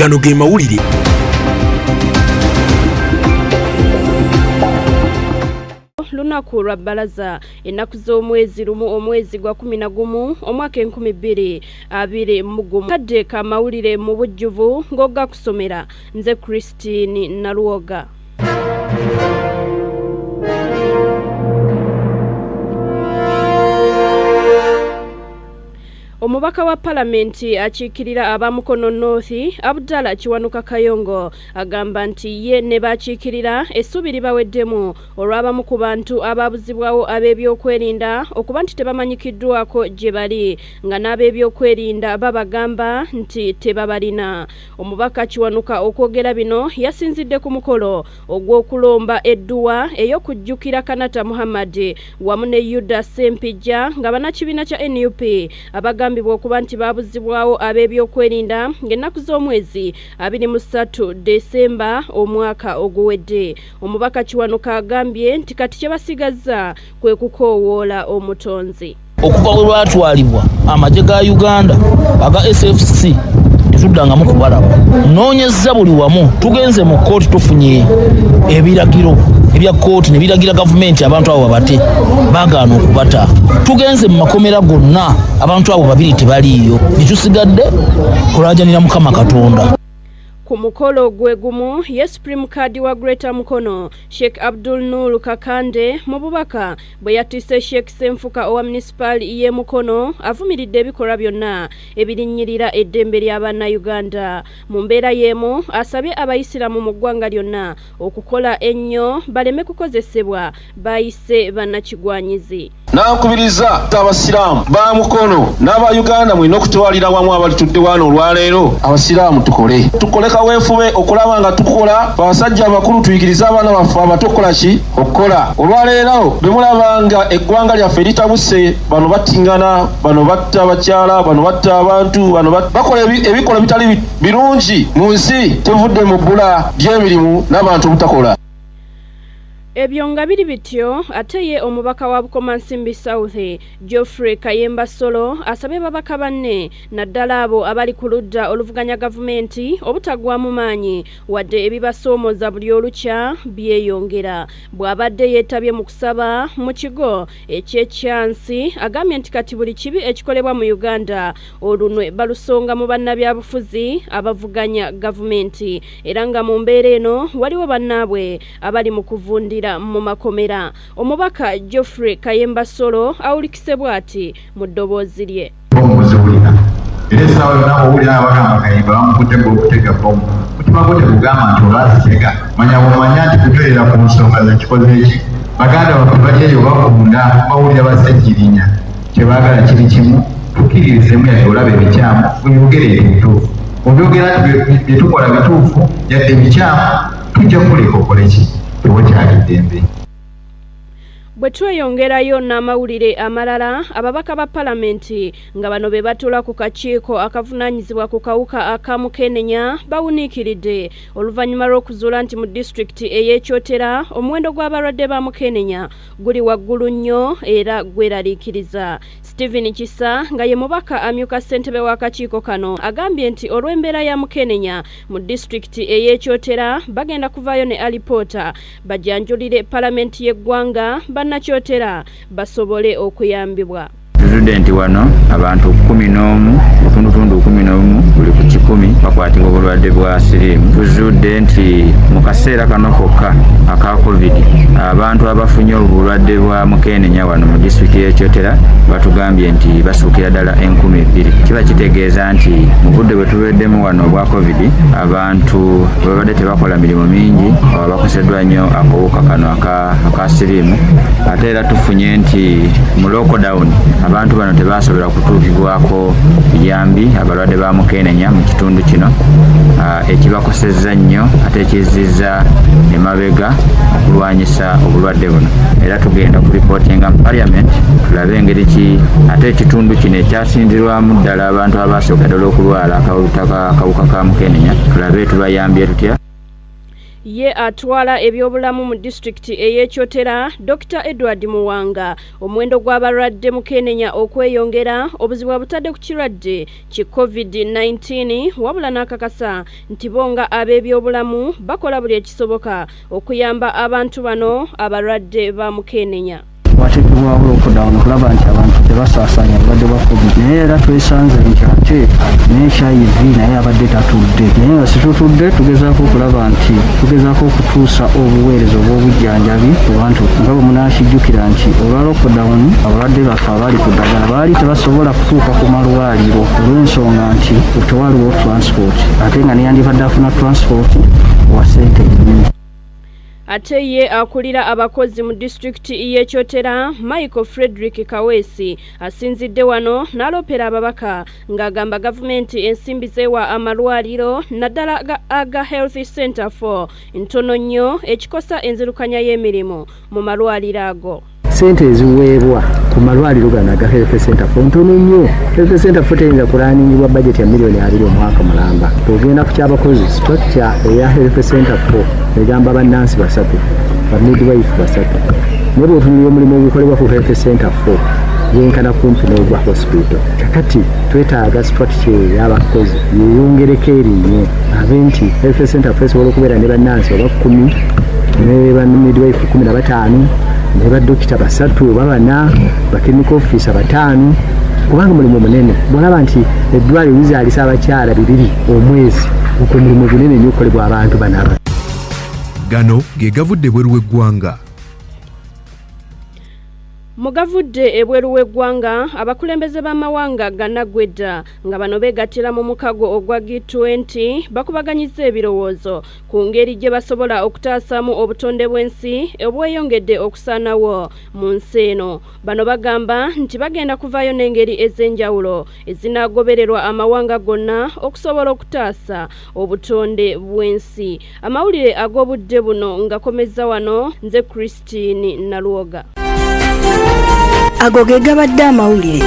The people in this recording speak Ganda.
Gano ge mawulire. Lunaku lwa bbalaza, ennaku z'omwezi 1 omwezi gwa 11 omwaka 2021. Kadde ka mawulire mu bujjuvu ng'ogga kusomera nze Christine Nalwoga. Omubaka wa palamenti akiikirira aba Mukono North Abdallah Kiwanuka Kayongo agamba nti ye ne bakiikirira essuubi libaweddemu olw'abamu ku bantu abaabuzibwawo ab'ebyokwerinda okuba nti tebamanyikiddwako gye bali, nga n'ab'ebyokwerinda babagamba nti tebabalina. Omubaka Kiwanuka okwogera bino yasinzidde ku mukolo ogw'okulomba edduwa ey'okujjukira Kanata Muhammad wamu ne Yuda Ssempijja nga bannakibiina kya NUP abagambibwa okuba nti baabuzibwawo ab'ebyokwerinda ng'ennaku z'omwezi 23 Desemba omwaka oguwedde. Omubaka Kiwanuka agambye nti kati kye basigazza kwe kukoowoola omutonzi. Okuva we lwatwalibwa amagye ga Uganda aga SFC tetuddangamu kubalaba. Nnoonyezza buli wamu, tugenze mu kkooti, tufunye ebiragiro ebya kkooti ne biragira gavumenti abantu abo babate, baagaana okubata. Tugenze mu makomera gonna, abantu abo babiri tebaliiyo, ne tusigadde kulaajanira Mukama Katonda. Ku mukolo gwe gumu ye Supreme Card wa Greater Mukono Sheikh Abdul Nur Kakande mu bubaka bwe yatisse Sheikh Ssenfuka owa munisipaali y'e Mukono avumiridde ebikolwa byonna ebirinnyirira eddembe lya Bannayuganda. Mu mbeera y'emu asabye Abayisiraamu mu ggwanga lyonna okukola ennyo baleme kukozesebwa bayise bannakigwanyizi. Nankubiriza Abasiraamu ba Mukono n'aba Uganda mulina okutwalira wamu abalitudde wano olwaleero. Abasiraamu tukole, tukole kaweefube okulaba nga tukola. Abasajja abakulu tuyigirize abaana baffe abato okukola ki? Okukola. Olwaleero bwe mulaba nga eggwanga lyaffe litabuse, bano battingana, bano batta abakyala, bano batta abantu, bano bakola ebikolwa bitali birungi mu nsi, tevudde mu bbula ly'emirimu n'abantu obutakola. Ebyo nga biri bityo, ate ye omubaka wa Bukomansimbi South Geoffrey Kayemba Solo asabye babaka banne naddala abo abali ku ludda oluvuganya gavumenti obutaggwamu maanyi wadde ebibasoomooza buli olukya byeyongera. Bw'abadde yeetabye mu kusaba mu kigo eky'ekyansi agambye nti kati buli kibi ekikolebwa mu Uganda olunwe balusonga mu bannabyabufuzi abavuganya gavumenti, era nga mu mbeera eno waliwo bannaabwe abali mu kuvundira mu makomera. Omubaka Geoffrey Kayemba Solo awulikise bw'ati mu ddoboozi lye. Bomu muziwulira era essaawa yonna owulira abagamba Kayemba bamukutte gw'okutega bomu, mutima gwo tegugamba nti olwazitega. Manya bw'omanya nti kunywerera ku nsonga zekikoze ki. Baganda baffe bali eyo bavunda, bawulira basejjirinya, kye baagala kiri kimu, tukkiririzemu yadde olaba ebikyamu weyogere ebituufu, obyogera nti bye tukola bituufu yadde ebikyamu, tujja kukuleka okole ki, tewakyali ddembe. Bwe tweyongerayo n'amawulire amalala, ababaka ba palamenti nga bano be batuula ku kakiiko akavunaanyizibwa ku kawuka aka Mukenenya bawuniikiridde oluvannyuma lw'okuzuula nti mu disitulikiti ey'Ekyotera omuwendo gw'abalwadde ba Mukenenya guli waggulu nnyo era gweraliikiriza. Stephen Kisa nga ye mubaka amyuka ssentebe w'akakiiko kano agambye nti olw'embeera ya Mukenenya mu disitulikiti ey'Ekyotera bagenda kuvaayo ne alipoota bajanjulire palamenti y'eggwanga bannakyotera basobole okuyambibwa. Tuzudde nti wano abantu 11, obutundutundu 11 buli ku 100 bakwatibwa obulwadde bwa siriimu. Tuzudde nti mu kaseera kano kokka aka COVID abantu abafunye obulwadde bwa Mukenenya wano mu disitulikiti y'Ekyotera batugambye nti basuukira ddala 2000. Kiba kitegeeza nti mu budde bwe tubeddemu wano obwa COVID abantu babadde tebakola mirimu mingi, abakoseddwa nnyo akawuka kano aka siriimu. Ate era tufunye nti mu lockdown abantu bano tebasobola kutuukibwako buyambi abalwadde ba Mukenenya mu kitundu kino, ekibakosezza nnyo ate ekizizza emabega okulwanyisa obulwadde buno. Era tugenda kuripootinga mu parliament tulabe engeri ki ate ekitundu kino ekyasinzirwamu ddala abantu abasooka ddala okulwala akawuka ka Mukenenya tulabe tubayambye tutya. Ye atwala ebyobulamu mu disitulikiti ey'e Kyotera, Dokita Edward Muwanga, omuwendo gw'abalwadde mukenenya okweyongera, obuzibu abutadde ku kirwadde ki Covid-19 wabula n'akakasa nti bo nga ab'ebyobulamu bakola buli ekisoboka okuyamba abantu bano abalwadde ba mukenenya. Wateekebwawo lockdown okulaba nti abantu tebasaasaanya bulwadde bwa Covid, naye era twesanze nti ate ne HIV naye abadde tatudde, naye nga situtudde tugezaako okulaba nti tugezaako okutuusa obuweereza obw'obujjanjabi ku bantu. Nga bwe munaakijjukira nti olwa lockdown abalwadde baffe abali ku ddagala baali tebasobola kutuuka ku malwaliro olw'ensonga nti tewaliwo transport, ate nga neyandibadde afuna transport wa ssente nnyo. Ate ye akulira abakozi mu disitulikiti y'e Kyotera, Michael Frederick Kaweesi, asinzidde wano n'aloopera ababaka ng'agamba gavumenti ensimbi zeewa amalwaliro naddala aga Health Center 4 ntono nnyo, ekikosa enzirukanya y'emirimu mu malwaliro ago. Sente eziweebwa ku malwaliro gano aga Health Center 4 ntono nnyo. Health Center 4 teyinza kulaningibwa bajeti ya miliyoni 20 omwaka mulamba. Ogenda ku kyabakozi, structure eya Health Center 4 egamba bannansi basatu, bamidwife basatu, naye bw'otunulira omulimu ogukolebwa ku Health Center 4 gwenkana kumpi n'ogwa hospital. Kakati twetaaga structure ey'abakozi yeyongereko erinnye, abe nti Health Center 4 esobola okubeera ne bannansi oba 10 ne bamidwife 15 ne badokita basatu oba bana, baclinical officer bataano, kubanga mulimu munene. Bwolaba nti eddwaliro lizaalisa abakyala bibiri omwezi, ogwo mulimu gunene nnyo okukolebwa abantu bano. Gano ge gavudde ebweru w'eggwanga. Mugavudde ebweru w'eggwanga, abakulembeze b'amawanga ganaggwedda nga bano beegattira mu mukago ogwa G20 bakubaganyiza ebirowoozo ku ngeri gye basobola okutaasaamu obutonde bw'ensi obweyongedde okusaanawo mu nsi eno. Bano bagamba nti bagenda kuvaayo n'engeri ez'enjawulo ezinaagobererwa amawanga gonna okusobola okutaasa obutonde bw'ensi. Amawulire ag'obudde buno ngakomezza wano. Nze Christine Nalwoga. Ago ge gabadde amawulire.